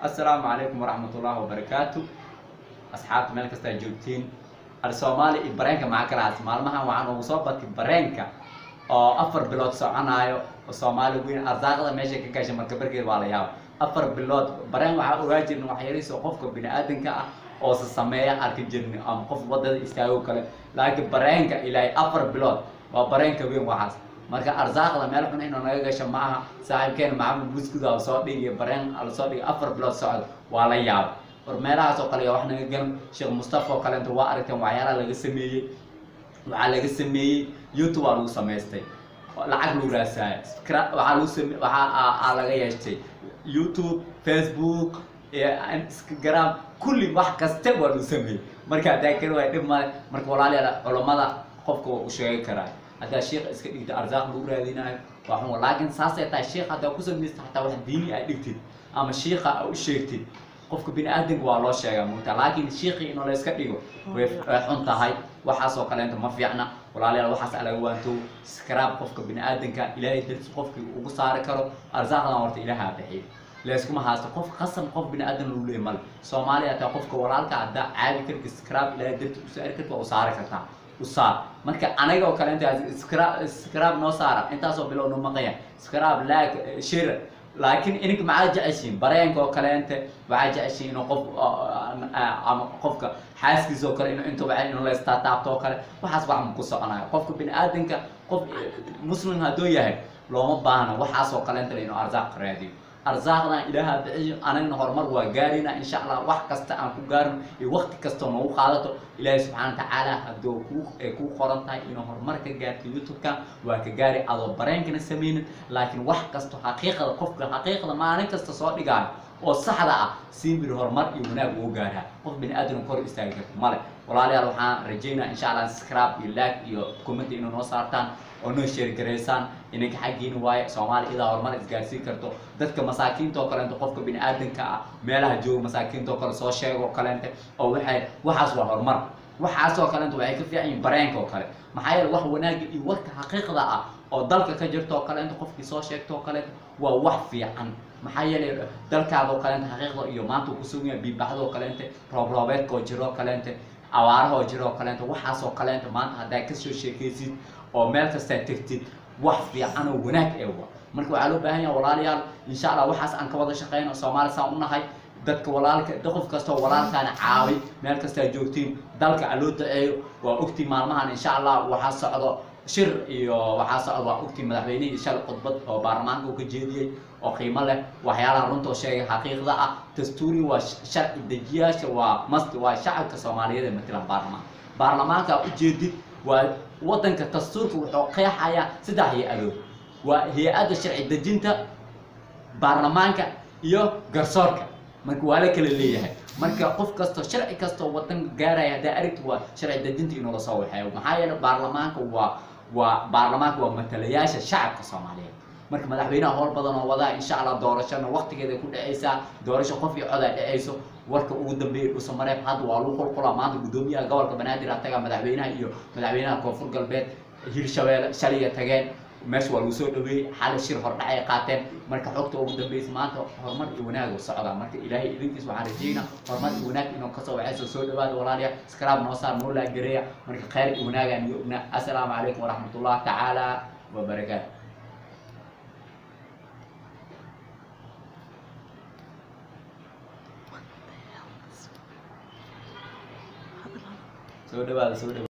Assalaamu calaykum waraxmatullaahi wabarakaatu. Asxaabta meel kasta aad joogtiin, Al Soomaali iyo bareenka maxaa kala haas? Maalmahan waxaan ugu soo batay bareenka oo 4 bilood soconaayo oo Soomaali weyn arsaaqda meesha ka gashay. Marka barkeed waa la yaaba 4 bilood bareen. Waxaa ogaa jirna wax yariis oo qofka bini-aadanka ah oo se sameeya arki jirni ama qof wadada istaago kale, laakiin bareenka ilaahay 4 bilood waa bareenka weyn waxaas. Marka arsaaqda meel xun inuu naga gasho ma aha. Saaxiibkeena Maxamed Buskud aa soo dhigay bareen la soo dhigay 4 bilood socda, waa la yaaba. War meelahaas oo kale wax naga galan. Sheekh Mustafa oo kaleento waa aragteen waxyaalaha laga sameeyey. Waxaa laga sameeyey YouTube waa lagu samaystay, lacag lagu raasaayo. Waxaa lagu same waxaa aa laga yeeshtay YouTube, Facebook, Instagram, kulli wax kasta waa lagu sameeyey. Marka haddaa kari waay dhib male. Marka walaalayaal, culammada qofka waa u sheegi karaa haddaa sheekh iska dhigta arsaaq lagu raadinayo waa xun, laakiin saasay tahay sheekh haddaa ku samaysta xataa wax diini ay dhigtid ama sheekha aa u sheegtid, qofka bini aadamka waa loo sheegaa mugta, laakiin sheekhi inuu la iska dhigo way xun tahay. Waxaas oo kaleento ma fiicna, walaalayaal. Waxaas alaga waanto subscribe qofka bini aadanka Ilaahay dartiis qofkii ugu saari karo. Arsaaqdan horta Ilaaha bixiyo, layskuma haysto. Qof qasam qof bini aadan lagu leeyahay male. Soomaaliya taa qofka walaalka haddaa caabi karka subscribe Ilaahay dartiis u saari karta, waa u saari kartaa, u saar. Marka anaga oo kale inta subscribe noo saara, intaasoo bilow noo maqaya subscribe, like, share, laakiin ininka maxaa jeceshiin? Bareenka oo kaleente waxaa jeceshiin inuu qof ama qofka xaaskiisa oo kale inuu inta waxa inuu la istaataabto oo kale. Waxaas wax ma ku soconayo. Qofka bini aadanka, qof muslim hadduu yahay, looma baahna waxaas oo kaleente inuu arsaaq raadiyo. Arsaaqdan Ilaaha bixiyo, anagna horumar waa gaarina insha Allah. Wax kasta aan ku gaarno iyo waqti kasta oo nagu qaadato, Ilaahay subxaana watacaala hadduu ku ay kuu qoran tahay inuu horumar ka gaarto YouTube-ka, waa ka gaari adoo bareenkana sameynin. Laakiin wax kasto xaqiiqada, qofka xaqiiqada maalin kasta soo dhigaayo oo saxda ah, simbir horumar iyo wanaag uu gaaraa. Qof bini aadan kor istaagi karto male. Walaalayaal, waxaan rajaynaa insha Allah subscribe iyo like iyo comment inuu noo saartaan oo noo share gareysaan. Idinka xaggiina waaye. Soomaali idaa horumar isgaarsiin karto. Dadka masaakiinta oo kaleento, qofka bini aadanka ah meelaha jooga, masaakiinta oo kale soo sheego oo kaleente oo waxay waxaas waa horumar. Waxaas oo kaleento waxay ka fiican yihiin bareenka oo kale. Maxaa yeele wax wanaagga iyo warka xaqiiqda ah oo dalka ka jirto oo kaleento qofkii soo sheegto oo kaleento waa wax fiican. Maxaa yeelay dalkaada oo kaleente xaqiiqda iyo maanta uu kusugan yahay, biibaxda oo kaleente, roob roobeedka oo jiro oo kaleente, abaaraha oo jiro oo kaleente, waxaas oo kaleente maanta haddaa kasoo sheekaysid oo meel kastaa tegtid, wax fiican oo wanaag ee wa. Marka waxaa loo baahan yahay, walaalayaal, insha Allah waxaas aan ka wada shaqeyno. Soomaali saan u nahay dadka walaalka, qof kastoo walaalkaana caawi meel kastaa joogtiin. Dalka a loo duceeyo. Waa ogtiin maalmahan insha Allah waxaa socdo shir iyo waxaa socdo, waa ogtiin madaxweynihii shalay khudbad oo baarlamaanka uu ka jeediyey oo qiimo leh, waxyaalaha runta oo sheegay xaqiiqda ah. Dastuuri waa sharci dejiyaasha, waa must, waa shacabka Soomaaliyeed ee matalan baarlamaanka. Baarlamaanka ujeedid waa wadanka dastuurka wuxuu qeexayaa saddex hay-adood: waa hay-adda sharci dejinta, baarlamaanka iyo garsoorka. Marka waa la kala leeyahay. Marka qof kasto sharci kastoo wadanka gaaraya haddaa aragti waa sharci dejinta inuu lasoo waxeeyo. Maxaa yeelay baarlamaanka waa baarlamaanka, waa matalayaasha shacabka Soomaaliyeed. Marka madaxweynaha howl badan oo wadaa insha Allah. Doorashana waqtigeeda ku dhacaysaa, doorasho qof iyo cod ay dhacayso. Warka ugu dambeeyay Dhuusamareeb hadda waa lagu qulqulaa. Maanta guddoomiyaha gobolka Banaadir taga, madaxweynaha iyo madaxweynaha Koonfur Galbeed, Hirshabeelle shaliya tageen. Meesha waa lagu soo dhaweeyey, xalay shir hordhac ay qaateen. Marka xogta ugu dambeysa maanta horumar iyo wanaag oo socdaa. Marka Ilaahay idinkiis waxaan rajeynaa horumar iyo wanaag inuu kasoo waxayso. Soo dhawaada walaalayaal, subscribe noo saar, noo laagareeya. Marka khayr iyo wanaagaan iyo ognaa. Assalaamu calaykum waraxmatullah tacaala wabarakaatu. What the hell? Soo dhawaada, soo dhawaada.